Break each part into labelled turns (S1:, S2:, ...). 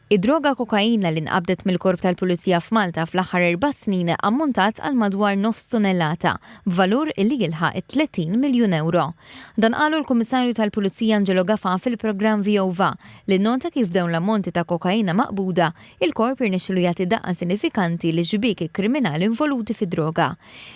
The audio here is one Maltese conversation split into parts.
S1: Id-droga kokaina li nqabdet mill-Korp tal-Pulizija f'Malta fl-aħħar 4 snin ammontat għal madwar nofs tonnellata, b'valur li jilħaq it-30 miljun euro. Dan qalu l-Kummissarju tal-Pulizija Angelo Gafa fil-programm VOVA, li nota kif dawn l-ammonti ta' kokaina maqbuda, il-korp irnexxilu jagħti daqqa sinifikanti lix-xbieki kriminali involuti fid-droga.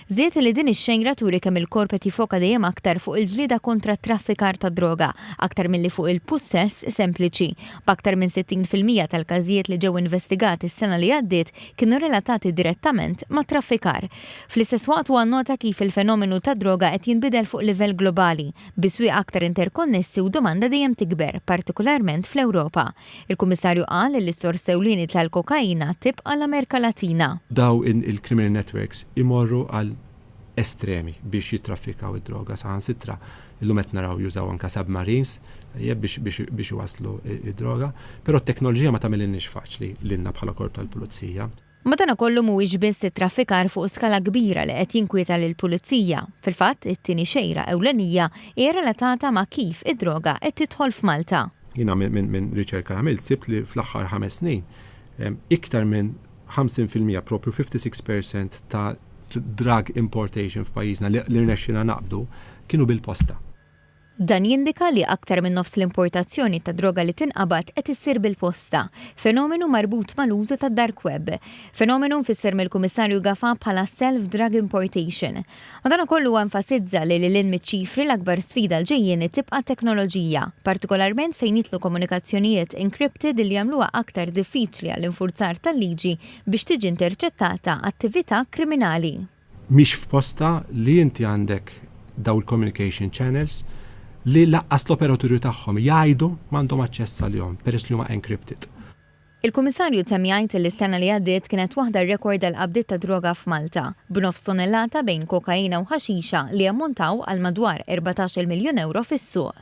S1: Żied li din ix-xejra turi kemm il-korp qed jifoka dejjem aktar fuq il-ġlieda kontra traffikar ta' droga, aktar milli fuq il-pussess sempliċi. B'aktar minn 60% tal-każijiet li ġew investigati s-sena li għaddiet kienu relatati direttament ma' traffikar. Fl-istess waqt huwa nota kif il-fenomenu ta' droga qed jinbidel fuq livell globali, bi swieq aktar interkonnessi u domanda dejjem tikber, partikolarment fl-Ewropa. Il-Kummissarju qal li s-sors ewlieni tal-kokaina tibqa' l-Amerika Latina.
S2: Daw il-criminal networks imorru għal estremi biex jitraffikaw id-droga. Saħansitra illum qed naraw jużaw anka submarines biex iwaslu id-droga, però t-teknoloġija ma tagħmilniex faċli lilna bħala korp tal-pulizija.
S1: Madanakollu mhuwiex biss it-traffikar fuq skala kbira li qed jinkwieta lill-pulizija. Fil-fatt, it-tieni xejra ewlenija hija relatata ma' kif id-droga qed tidħol f'Malta.
S2: Jiena minn riċerka għamilt sibt li fl-aħħar 5 snin iktar minn 50%, propju 56% ta' drug importation f'pajjiżna li rnexxina naqbdu kienu bil-posta.
S1: Dan jindika li aktar minn nofs l-importazzjoni ta' droga li tinqabad qed issir bil-posta, fenomenu marbut mal-użu ta' dark web. Fenomenu mfisser mill-Kummissarju Gafa bħala self-drug importation. Madanakollu enfasizza li lil miċ-ċifri l-akbar sfida l-ġejjieni tibqa' teknoloġija, partikolarment fejn jidħlu komunikazzjonijiet encrypted li jagħmluha aktar diffiċli għall-infurzar tal-liġi biex tiġi interċettata attività kriminali.
S2: Mhix f'posta li inti għandek daw il-communication channels li lanqas l-operaturi tagħhom jgħidu m'għandhom aċċess għalihom peress li huma encrypted.
S1: Il-Kummissarju temm jgħid li s-sena li għaddiet kienet waħda rekord għal qabdiet ta' droga f'Malta, b'nofs tonnellata bejn kokaina u ħaxixa li ammontaw għal madwar 14 miljun euro fis-suq.